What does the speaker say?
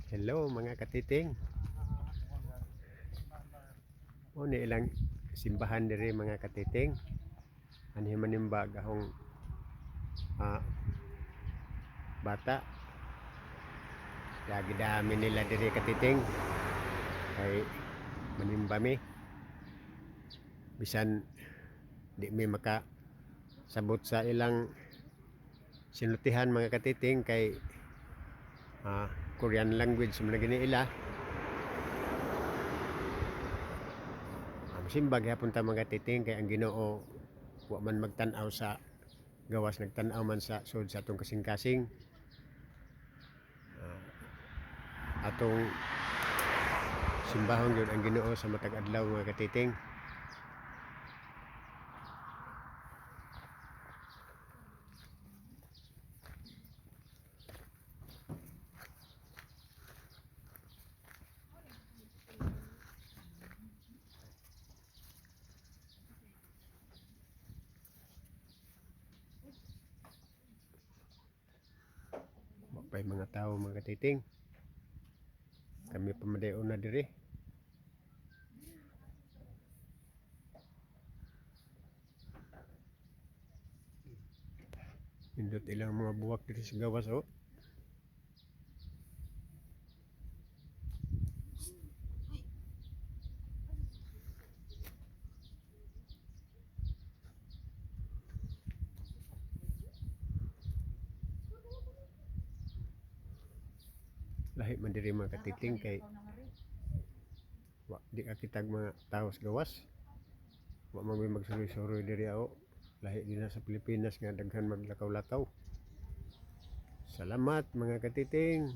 Hello, mga katiting. O ni ilang simbahan diri, mga katiting. Anhi manimba gahong bata. Lagi dami nila diri, katiting. Kay manimba mi. Bisan di mi maka sabot sa ilang sinultihan, mga katiting, kay Korean language man na gini ila. Simba gihapon ta, mga katiting, kay ang Ginoo wa man magtan-aw sa gawas, nagtan-aw man sa sud sa atong kasing-kasing. Atong simbahon gyud ang Ginoo sa matag adlaw, mga katiting. Wa pa'y mga tao, mga katiting. Kami pa man na diri. Nindot ilang mga buwak diri sa gawas oh. Lahi man diri, mga katiting, kay wa di ka kitag mga tao sa gawas. Wa man may magsuroy-suroy diri ako. Lahi din na sa Pilipinas nga daghan maglakaw-lakaw. Salamat, mga katiting.